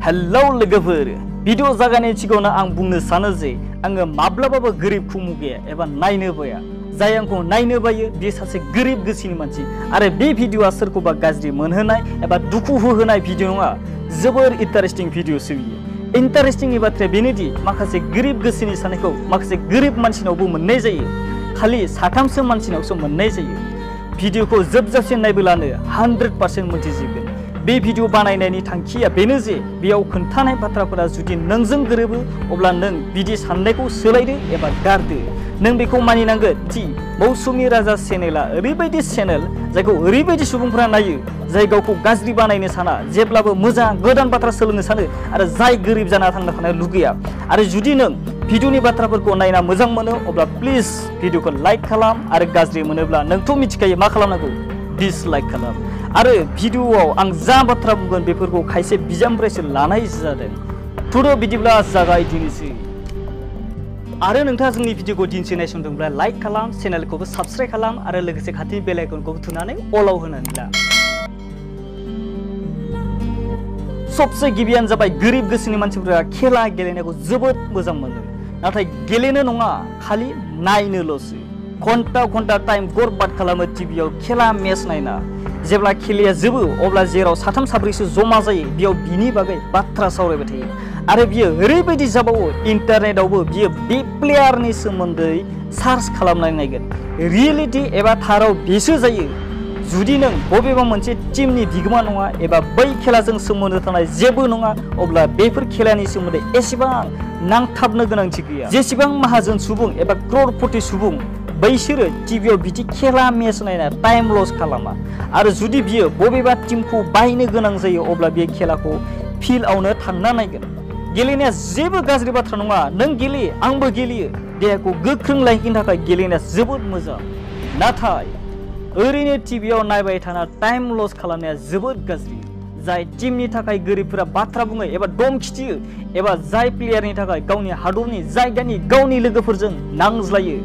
Hello लोगोफोर video जागायनायनि सिगाङावनो आं बुंनो सानो जे आङो माब्लाबाबो गोरिबखौ मुगैया एबा नायनो बाया जाय आंखौ नायनो बायो बे सासे गोरिब गोसोनि मानसि आरो बे भिडिअआ सोरखौबा गाज्रि मोनहोनाय एबा दुखु होहोनाय भिडिअ नङा जोबोर इन्टारेस्टिं भिडिअसो बियो इन्टारेस्टिंनि बाथ्राया बेनोदि माखासे गोरिब गोसोनि साननायखौ माखासे गोरिब मानसिनावबो मोननाय जायो खालि साथामसो मानसिनावसो मोननाय जायो भिडिअखौ जोबजासिम नायब्लानो 100% मोनथिजोबगोन बे भिडिअ बानायनायनि थांखिया बेनो जे बेयाव खोन्थानाय बाथ्राफोरा जुदि नोंजों गोरोबो अब्ला नों बिदि साननायखौ सोलायदो एबा गारदो नों बेखौ मानिनांगोन दि मौसुमि राजा चेनेलआ ओरैबायदि चेनेल जायखौ ओरैबायदि सुबुंफोरा नायो जाय गावखौ गाज्रि बानायनो साना जेब्लाबो मोजां गोदान बाथ्रा सोलोंनो सानो आरो जाय गोरिब जाना थांना थानो लुगैया आरो जुदि नों भिडिअनि बाथ्राफोरखौ नायना मोजां मोनो अब्ला प्लिज भिडिअखौ लाइक खालाम आरो गाज्रि मोनोब्ला नोंथ' मिथिखायो मा खालामनांगौ डिसलाइक खालाम आरो भिडिअआव आं जा बाथ्रा बुंगोन बेफोरखौ खायसे बिजाबनिफ्रायसो लानाय जादों थुदो बिदिब्ला जागायदिनोसै आरो नोंथाङा जोंनि भिडिअखौ दिनैसो नायसंदोंब्ला लाइक खालाम चेनेलखौबो साबस्क्राइब खालाम आरो लोगोसे खाथिनि बेल आइकनखौ थुनानै अलाव होनानै ला सबसे गिबियानो जाबाय गोरिब गोसोनि मानसिफोरा खेला गेलेनायखौ जोबोद मोजां मोनो नाथाय गेलेनो नङा खालि नायनोल'सो घन्टा घन्टा टाइम बरबाद खालामो टिभियाव खेला मेच नायना जेब्ला खेलाया जोबो अब्ला जेराव साथाम साब्रैसो जमा जायो बेयाव बिनि बागै बाथ्रा सावरायबाय थायो आरो बियो ओरैबायदि जाबावो इन्टारनेटआवबो बियो बे प्लेयारनि सोमोन्दै सार्च खालामनानै नायगोन रियेलिटि एबा थाराव बेसो जायो जुदि नों बबेबा मोनसे टीमनि बिगोमा नङा एबा बै खेलाजों सोमोन्दो थानाय जेबो नङा अब्ला बेफोर खेलानि सोमोन्दै एसेबां नांथाबनो गोनांथि गैया जेसेबां माहाजोन सुबुं एबा क्ररपति सुबुं बैसोरो टिभियाव बिदि खेला मेच नायना टाइम लस खालामा आरो जुदि बियो बबेबा टीमखौ बायनो गोनां जायो अब्ला बे खेलाखौ फिल्डआवनो थांना नायगोन गेलेनाया जेबो गाज्रि बाथ्रा नङा नों गेलेयो आंबो गेलेयो देहाखौ गोख्रों लाखिनो थाखाय गेलेनाया जोबोद मोजां नाथाय ओरैनो टिभियाव नायबाय थाना टाइम लस खालामनाया जोबोद गाज्रि जाय टीमनि थाखाय गोरिबफोरा बाथ्रा बुङो एबा दम खिथियो एबा जाय प्लेयारनि थाखाय गावनि हादरनि जायगानि गावनि लोगोफोरजों नांज्लायो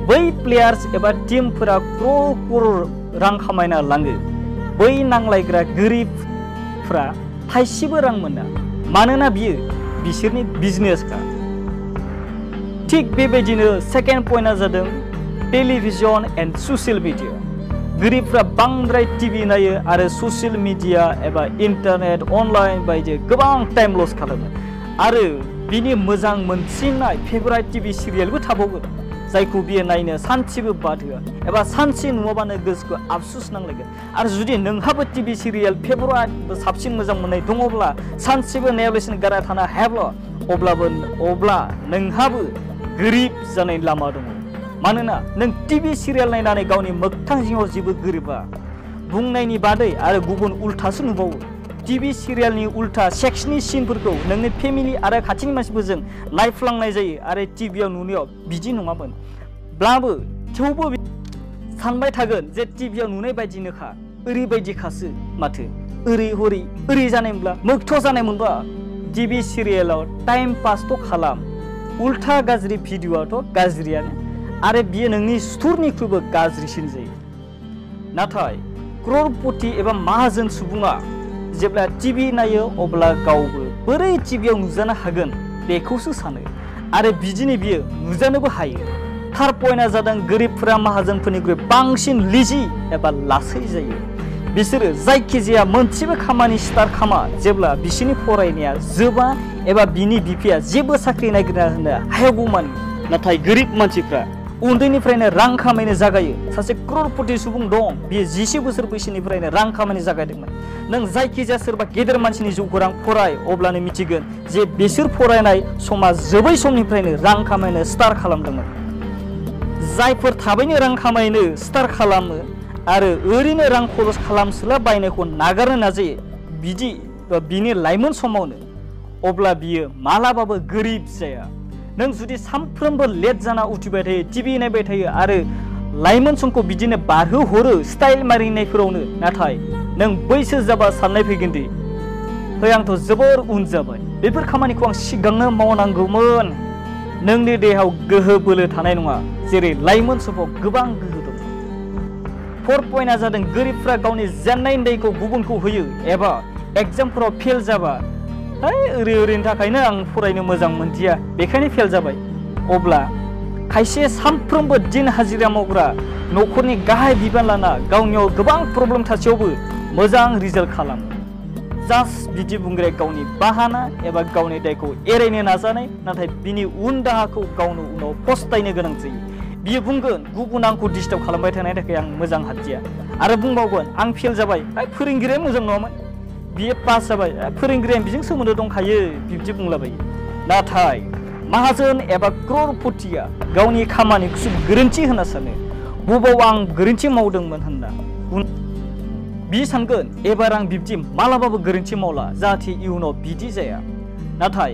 बै प्लेयार्स एबा टीमफोरा क्रर रां खामायना लाङो बै नांलायग्रा गोरिबफ्रा थाइसेबो रां मोना मानोना बियो बिसोरनि बिजनेसखा थिग बेबायदिनो सेकेन्ड पइन्टआ जादों टेलिभिजन एन्ड ससियेल मिडिया गोरिबफ्रा बांद्राय टिभि नायो आरो ससियेल मिडिया एबा इन्टारनेट अनलाइन बायदि गोबां टाइम लस खालामो आरो बिनि मोजां मोनसिननाय फेभराइट टिभि सिरियेलबो थाबावगोन जायखौ बियो नायनो सानसेबो बाद होआ एबा सानसे नुवाबानो गोसोखौ आफसुस नांलायगोन आरो जुदि नोंहाबो टिभि सिरियेल फेभराइट साबसिन मोजां मोननाय दङब्ला सानसेबो नायालासिनो गारा थानो हायाब्ला अब्ला नोंहाबो गोरिब जानायनि लामा दङ मानोना नों टिभि सिरियेल नायनानै गावनि मोगथां जिउआव जेबो गोरोबा बुंनायनि बादै आरो गुबुन उल्थासो नुबावो टिभि सिरियेलनि उल्था सेक्सनि सिनफोरखौ नोंनि फेमिलि आरो खाथिनि मानसिफोरजों नायफ्लांनाय जायो आरो टिभियाव नुनायाव बिदि नङामोनब्लाबो थेवबो सानबाय थागोन जे टिभियाव नुनाय बायदिनोखा ओरैबायदिखासो माथो ओरै जानायमोनब्ला मोगथ' जानायमोनबा टिभि सिरियेलाव टाइम पासथ' खालाम उल्था गाज्रि भिडिअआथ' गाज्रियानो आरो बियो नोंनि सुथुरनिख्रुइबो गाज्रिसिन जायो नाथाय क्ररपति एबा माहाजोन सुबुङा जेब्ला टिभि नायो अब्ला गावबो बोरै टिभियाव नुजानो हागोन बेखौसो सानो आरो बिदिनो बियो नुजानोबो हायो थार पइन्टआ जादों गोरिबफोरा माहाजोनफोरनिख्रुइ बांसिन लिजि एबा लासै जायो बिसोरो जायखिजाया मोनसेबो खामानि स्टार्ट खामा जेब्ला बिसोरनि फरायनाया जोबा एबा बिनि बिफाया जेबो साख्रि नागिरना होनो हायागौमानि नाथाय गोरिब मानसिफ्रा उन्दैनिफ्रायनो रां खामायनो जागायो सासे क्ररपति सुबुं दं बियो 10 बोसोर बैसोनिफ्रायनो रां खामायनो जागायदोंमोन नों जायखिजाया सोरबा गेदेर मानसिनि जिउ खौरां फराय अब्लानो मिथिगोन जे बिसोर फरायनाय समा जोबै समनिफ्रायनो रां खामायनो स्टार्ट खालामदोंमोन जायफोर थाबैनो रां खामायनो स्टार्ट खालामो आरो ओरैनो रां खरस खालामसोला बायनायखौ नागारनो नाजायो बिनि लाइमोन समावनो अब्ला बियो मालाबाबो गोरिब जाया नों जुदि सानफ्रोमबो लेट जाना उथिबाय थायो टिभि नायबाय थायो आरो लाइमोन समखौ बिदिनो बारहोहरो स्टाइल मारिनायफोरावनो नाथाय नों बैसो जाबा साननाय फैगोन दि है आंथ' जोबोर उन जाबाय बेफोर खामानिखौ आं सिगांनो मावनांगौमोन नोंनि देहायाव गोहो बोलो थानाय नङा जेरै लाइमोन समाव गोबां गोहो दं फोर्थ पइन्टआ जादों गोरिबफ्रा गावनि जेननाय दैखौ गुबुनखौ होयो एबा एग्जामफोराव फेल जाबा ओरैनि थाखायनो आं फरायनो मोजां मोनदिया बेखायनो फेल जाबाय। अब्ला खायसे सानफ्रोमबो दिन हाजिरा मावग्रा न'खरनि गाहाय बिबान लाना गावनियाव गोबां प्रब्लेम थासेयावबो मोजां रिजाल्ट खालामो। जास्ट बिदि बुंग्राया गावनि बाहाना एबा गावनि दायखौ एरायनो नाजानाय, नाथाय बिनि उन दाहाखौ गावनो उनाव पस्तायनो गोनां जायो। बियो बुंगोन गुबुन आंखौ डिस्टार्ब खालामबाय थानायनि थाखाय आं मोजां हादिया, आरो बुंबावगोन आं फेल जाबाय, फोरोंगिरिया मोजां नङामोन, बियो पास जाबाय, फोरोंगिरिया बिजों सोमोन्दो दंखायो, बिब्दि बुंलाबायो। नाथाय माहाजोन एबा क्ररपतिया गावनि खामानिखौसो गोरोन्थि होनना सानो, बबाव आं गोरोन्थि मावदोंमोन होनना। बि सानगोन एबार आं बिब्दि मालाबाबो गोरोन्थि मावला, जाहाथे इयुनाव बिदि जाया। नाथाय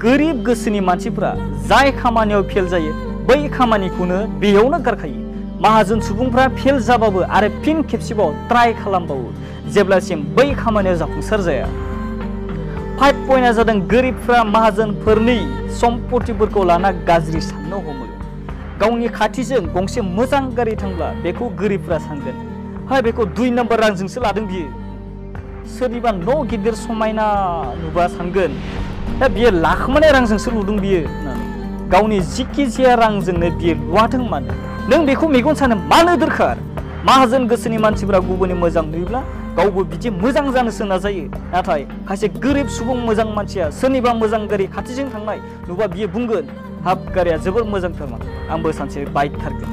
गोरिब गोसोनि मानसिफ्रा जाय खामानियाव फेल जायो बै खामानिखौनो बेयावनो गारखायो। माहाजोन सुबुंफ्रा फेल जाबाबो आरो फिन खेबसेबाव ट्राइ खालामबावो जेब्लासिम बै खामानियाव जाफुंसार जाया। 5 पइन्टआ जादों गोरिबफ्रा माहाजोनफोरनि सम्पतिफोरखौ लाना गाज्रि साननो हमो। गावनि खाथिजों गंसे मोजां गारि थांब्ला बेखौ गोरिबफ्रा सानगोन, बेखौ 2 नम्बर रांजोंसो लादों बियो। सोरनिबा न' गिदिर समायना नुबा सानगोन बियो लाखोमानाय रांजोंसो लुदों बियो होननानै। गावनि जिखि जाया रांजोंनो बियो लुवाथों मानो, नों बेखौ मेगन सानो मानो दरखार? माहाजोन गोसोनि मानसिफ्रा गुबुननि मोजां नुयोब्ला गावबो बिदि मोजां जानोसो नाजायो। नाथाय खायसे गोरिब सुबुं मोजां मानसिया सोरनिबा मोजां गारि खाथिजों थांनाय नुबा बियो बुंगोन, हाब गारिया जोबोर मोजांथारमोन, आंबो सानसे बायथारगोन।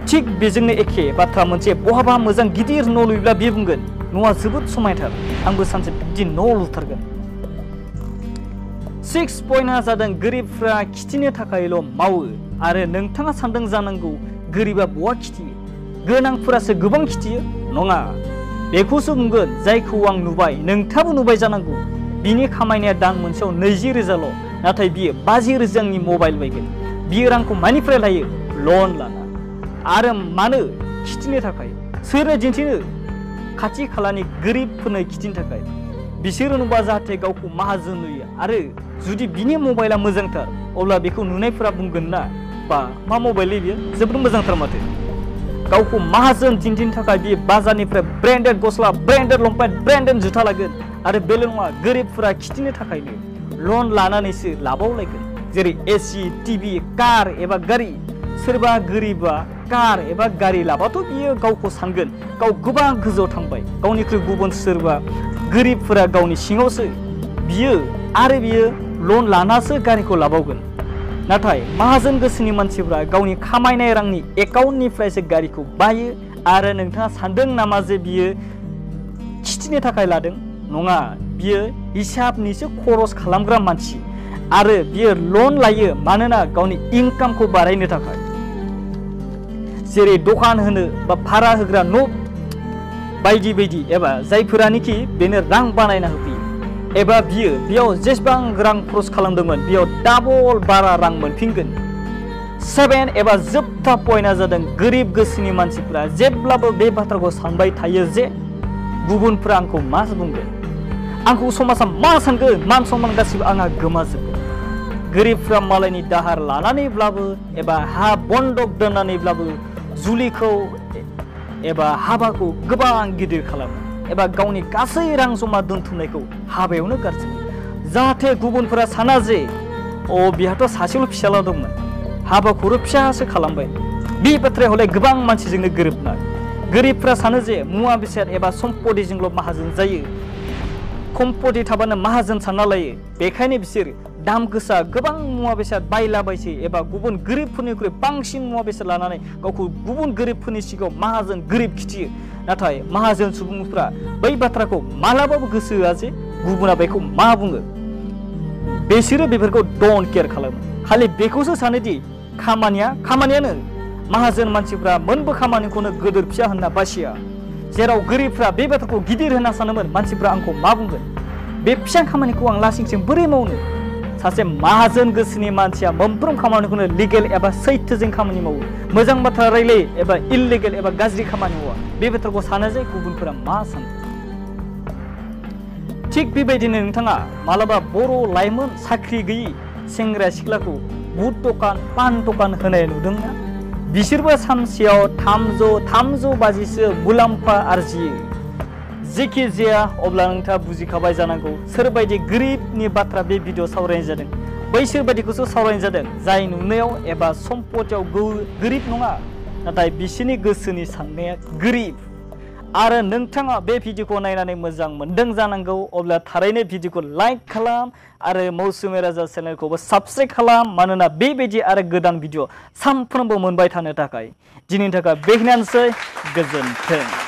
थिग बेजोंनो एखे बाथ्रा मोनसे बहाबा मोजां गिदिर न' लुयोब्ला बियो बुंगोन, न'आ जोबोद समायथार, आंबो सानसे बिदि न' लुथारगोन। 6 पइन्टआ जादों गोरिबफ्रा खिथिनो थाखायल' मावो, आरो नोंथाङा सानदों जानांगौ गोरिबा बहा खिथियो, गोनांफोरासो गोबां खिथियो। नङा, बेखौसो बुंगोन जायखौ आं नुबाय, नोंथाङाबो नुबाय जानांगौ। बिनि खामायनाया दान मोनसेयाव 20,000ल', नाथाय बियो 50,000नि मबाइल बायगोन। बियो रांखौ मानिफ्राय लायो? लन लाना। आरो मानो? खिथिनो थाखाय। सोरनो दिन्थिनो? खाथि खालानि गोरिबफोरनो खिथिनो थाखाय। बिसोरो नुबा जाहाथे गावखौ माहाजोन नुयो, आरो जुदि बिनि मबाइला मोजांथार अब्ला बेखौ नुनायफोरा बुंगोन ना, बा मा मबाइल बियो जोबोद मोजांथार माथो। गावखौ माहाजोन दिन्थिनो थाखाय बियो बाजारनिफ्राय ब्रेन्डेड गस्ला, ब्रेन्डेड लंपेन्ट, ब्रेन्डेड जुथा लागोन। आरो बेल' नङा, गोरिबफोरा खिथिनो थाखायनो लन लानानैसो लाबावलायगोन, जेरै एसि, टिभि, कार एबा गारि। सोरबा गोरिबा कार एबा गारि लाबाथ' बियो गावखौ सानगोन गाव गोबां गोजौआव थांबाय, गावनिख्रुइ गुबुन सोरबा गोरिबफोरा गावनि सिङावसो। बियो लन लानासो गारिखौ लाबावगोन। नाथाय माहाजोन गोसोनि मानसिफ्रा गावनि खामायनाय रांनि एकाउन्टनिफ्रायसो गारिखौ बायो। आरो नोंथाङा सानदों नामा जे बियो खिथिनो थाखाय लादों? नङा, बियो हिसाबनिसो खरस खालामग्रा मानसि, आरो बियो लन लायो मानोना गावनि इनकामखौ बारायनो थाखाय। जेरै दखान होनो बा भारा होग्रा न' बायदि बायदि, एबा जायफोरानोखि बेनो रां बानायना होफैयो, एबा बियो बेयाव जेसेबां रां खरस खालामदोंमोन बेयाव डाबल बारा रां मोनफिनगोन। 7 एबा जोबथा पइन्टआ जादों गोरिब गोसोनि मानसिफ्रा जेब्लाबो बे बाथ्राखौ सानबाय थायो जे गुबुनफ्रा आंखौ मा बुंगोन, आंखौ समाजा मा सानगोन, मान सन्मान गासिबो आंहा गोमाजोबगोन। गोरिबफ्रा मालायनि दाहार लानानैब्लाबो एबा हा बन्दक दोननानैब्लाबो जुलिखौ एबा हाबाखौ गोबां गिदिर खालामो, एबा गावनि गासै रां जमा दोनथुमनायखौ हाबायावनो गारजोबो, जाहाथे गुबुनफोरा साना जे बिहाथ' सासेल' फिसाला दंमोन, हाबाखौबो फिसासो खालामबाय। बे बाथ्राया हले गोबां मानसिजोंनो गोरोबनाय। गोरिबफ्रा सानो जे मुवा बेसाद एबा सम्पतिजोंल' माहाजोन जायो, सम्पति थाबानो माहाजोन सानना लायो। बेखायनो बिसोर दाम गोसा गोबां मुवा बेसाद बायलाबायसै, एबा गुबुन गोरिबफोरनिख्रुइ बांसिन मुवा बेसाद लानानै गावखौ गुबुन गोरिबफोरनि सिगाङाव माहाजोन गोरिब खिथियो। नाथाय माहाजोन सुबुंफ्रा बै बाथ्राखौ मालाबाबो गोसो होआ जे गुबुना बेखौ मा बुङो। बिसोरो बेफोरखौ डन्ट केयार खालामो, खालि बेखौसो सानोदि खामानियानो। माहाजोन मानसिफ्रा मोनबो खामानिखौनो गोदोर फिसा होनना बासिया, जेराव गोरिबफ्रा बे बाथ्राखौ गिदिर होनना सानोमोन मानसिफ्रा आंखौ मा बुंगोन, बे फिसा खामानिखौ आं लासिंसिं बोरै मावनो। सासे माहाजोन गोसोनि मानसिया मोनफ्रोम खामानिखौनो लिगेल एबा सैथोजों खामानि मावो, मोजां बाथ्रा रायलायो एबा इललिगेल एबा गाज्रि खामानि मावा। बे बाथ्राखौ सानो जे गुबुनफोरा मा सानो। थिग बेबायदिनो नोंथाङा मालाबा बर' लाइमोन साख्रि गैयि सेंग्रा सिख्लाखौ बुट दखान, पान दखान होनाय नुदोंना? बिसोरबो सानसेयाव 300 बाजिसो मुलाम्फा आरजियो, जेखि जाया अब्ला नोंथाङा बुजिखाबाय जानांगौ सोरबायदि गोरिबनि बाथ्रा बे भिडिअ सावरायनाय जादों बैसोर बायदिखौसो सावरायनाय जादों जाय नुनायाव एबा सम्पथियाव गोरिब नङा नाथाय बिसोरनि गोसोनि साननाया गोरिब आरो नोंथाङा बे भिडिअखौ नायनानै मोजां मोनदों जानांगौ अब्ला थारैनो भिडिअखौ लाइक खालाम आरो मौसुमि राजा चेनेलखौबो साबस्क्राइब खालाम मानोना बेबायदि आरो गोदान भिडिअ सानफ्रोमबो मोनबाय थानो थाखाय दिनैनि थाखाय बेखिनियानोसै गोजोन्थों।